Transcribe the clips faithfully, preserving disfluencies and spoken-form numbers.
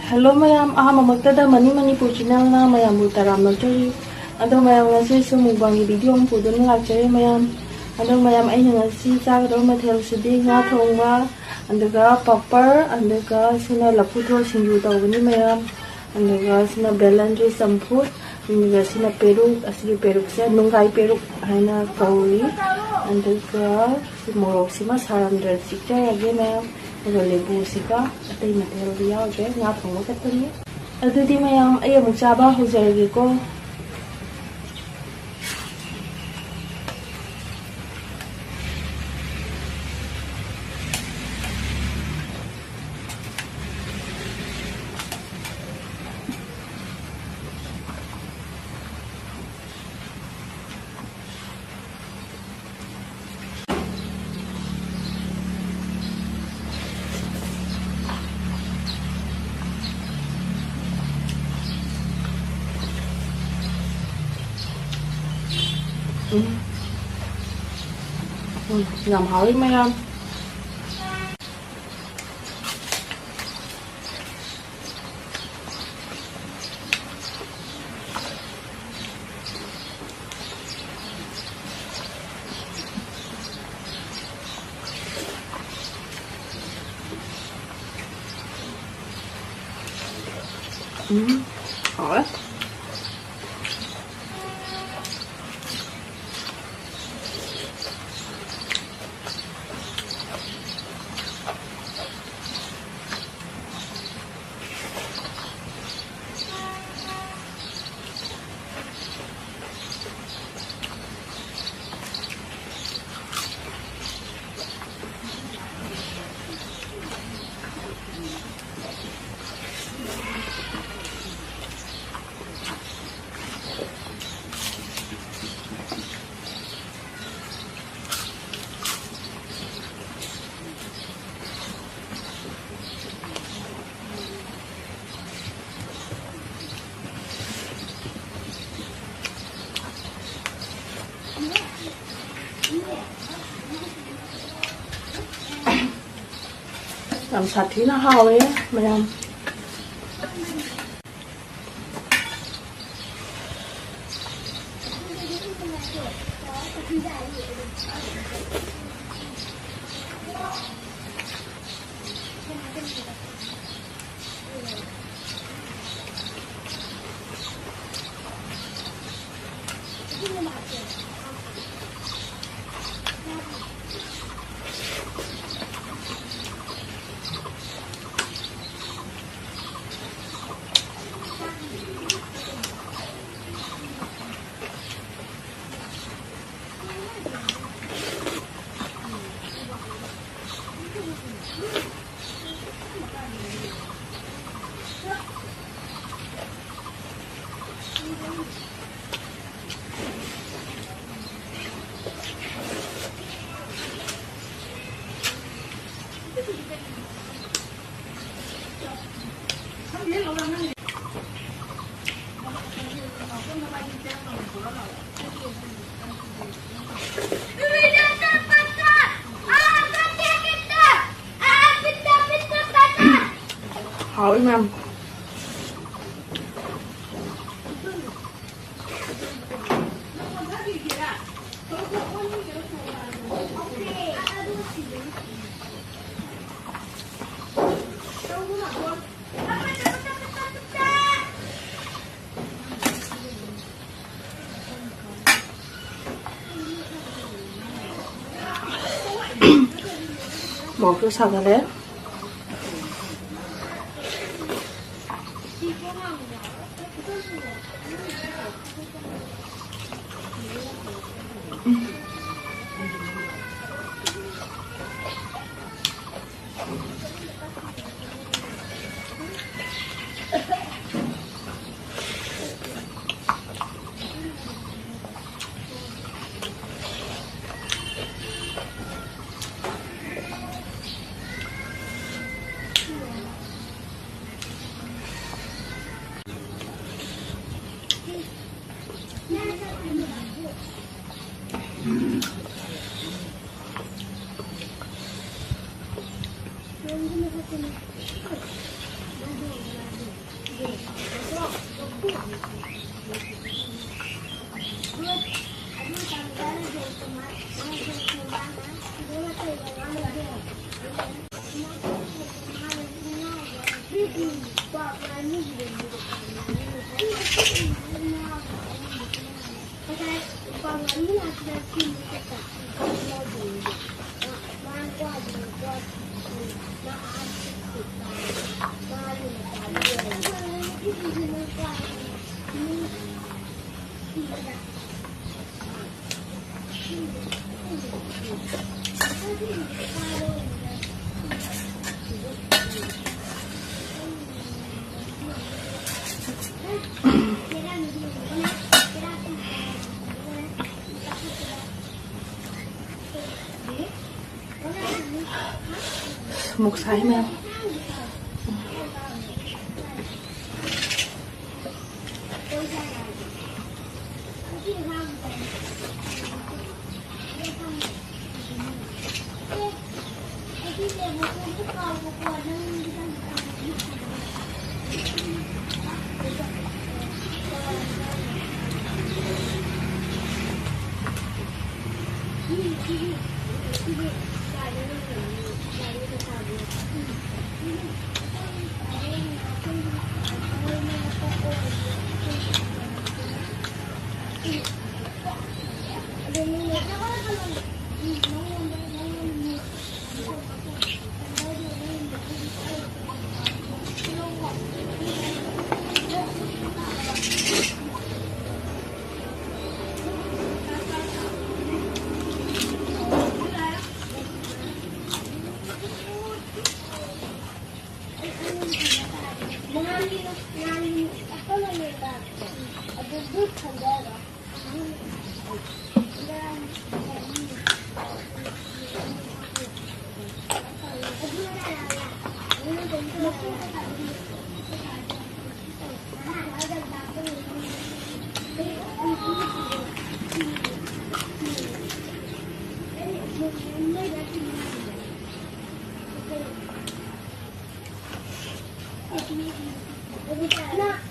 Hello ꯃꯌꯥꯝ, ꯑꯍꯥꯟꯕꯃꯛꯇꯗ money Manipur ꯆꯦꯅꯦꯜꯅ ꯃꯌꯥꯝꯕꯨ ꯇꯔꯥꯝꯅ ꯑꯣꯛꯆꯔꯤ꯫ ꯑꯗꯣ ꯃꯌꯥꯝ, ꯉꯁꯤꯁꯨ ꯃꯨꯛꯕꯥꯡꯒꯤ ꯚꯤꯗꯤꯑꯣ ꯑꯃ ꯄꯨꯗꯨꯅ ꯂꯥꯛꯆꯔꯤ ꯃꯌꯥꯝ꯫ ꯑꯗꯣ ꯃꯌꯥꯝ, ꯑꯩꯅ ꯉꯁꯤ ꯆꯥꯒꯗꯕ ꯃꯊꯦꯜꯁꯤꯗꯤ ꯉꯥ ꯊꯣꯡꯕ, ꯑꯗꯨꯒ ꯄꯥꯄꯔ, ꯑꯗꯨꯒ ꯁꯤꯅ ꯂꯐꯨ ꯊꯔꯣ ꯁꯤꯡꯖꯨ ꯇꯧꯕꯅꯤ ꯃꯌꯥꯝ, ꯑꯗꯨꯒ ꯁꯤꯅ ꯕꯦꯂꯟꯗ꯭ꯔꯤ ꯆꯝꯐꯨꯠ, ꯑꯗꯨꯒ ꯁꯤꯅ ꯄꯦꯔꯨꯛ, ꯑꯁꯤꯒꯤ ꯄꯦꯔꯨꯛꯁꯦ ꯅꯨꯡꯒꯥꯏ ꯄꯦꯔꯨꯛ ꯍꯥꯏꯅ ꯀꯧꯏ, ꯑꯗꯨꯒ ꯁꯤ ꯃꯣꯔꯣꯛꯁꯤꯃ ꯁꯥꯔꯝꯗ꯭ꯔꯗꯤ ꯆꯤꯛꯆꯔꯒꯦ ꯃꯌꯥꯝ, ꯑꯗꯨꯒ ꯂꯦꯕꯨꯁꯤꯒ꯫ ꯑꯇꯩ ꯃꯊꯦꯜꯗꯤ ꯌꯥꯎꯗ꯭ꯔꯦ, ꯉꯥ ꯊꯣꯡꯕ ꯈꯛꯇꯅꯤ꯫ ꯑꯗꯨꯗꯤ ꯃꯌꯥꯝ, ꯑꯩ ꯑꯃꯨꯛ ꯆꯥꯕ ꯍꯧꯖꯔꯒꯦꯀꯣ꯫ ꯎꯝ꯫ ꯎꯝ, ꯌꯥꯝ ꯍꯥꯎꯋꯤ ꯃꯌꯥꯝ꯫ ꯎꯝ, ꯍꯥꯎꯋꯦ꯫ ꯌꯥꯝ ꯁꯥꯊꯤꯅ ꯍꯥꯎꯋꯦ ꯃꯌꯥꯝ꯫ ꯍꯥꯎ ꯏꯃꯥꯝ꯫ ꯃꯣꯔꯣꯛꯁꯨ ꯁꯥꯒꯠꯂꯦ꯫ ꯑꯃꯨꯛ ꯁꯥꯏ ꯃꯌꯥꯝ꯫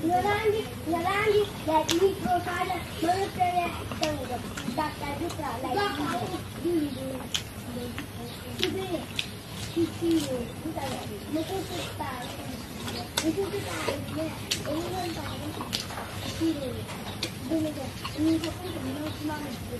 ꯉꯔꯥꯡꯒꯤ, ꯉꯔꯥꯡꯒꯤ ꯂꯥꯏꯔꯤꯛ ꯏꯕ ꯀꯥꯟꯗ ꯃꯔꯛꯇꯅꯦ ꯇꯧꯕꯗꯣ꯫ ꯗꯥꯛꯇꯔ ꯕꯤꯀ꯭ꯔꯝ ꯂꯥꯏꯔꯤꯛ ꯏꯕꯗꯣ꯫ ꯁꯤꯗꯤ, ꯁꯤ ꯁꯤꯔꯦ꯫ ꯃꯀꯣꯛꯇ ꯇꯥꯔꯦ꯫ ꯃꯀꯣꯛꯇ ꯇꯥꯔꯦꯅꯦ꯫ ꯑꯩꯉꯣꯟꯗ ꯇꯥꯔꯦ꯫ ꯁꯤꯔꯦ꯫ ꯑꯗꯨꯅꯦ꯫ ꯃꯤ ꯃꯀꯣꯛꯇ ꯃꯔꯛ ꯃꯥꯡꯉꯤꯁꯦ꯫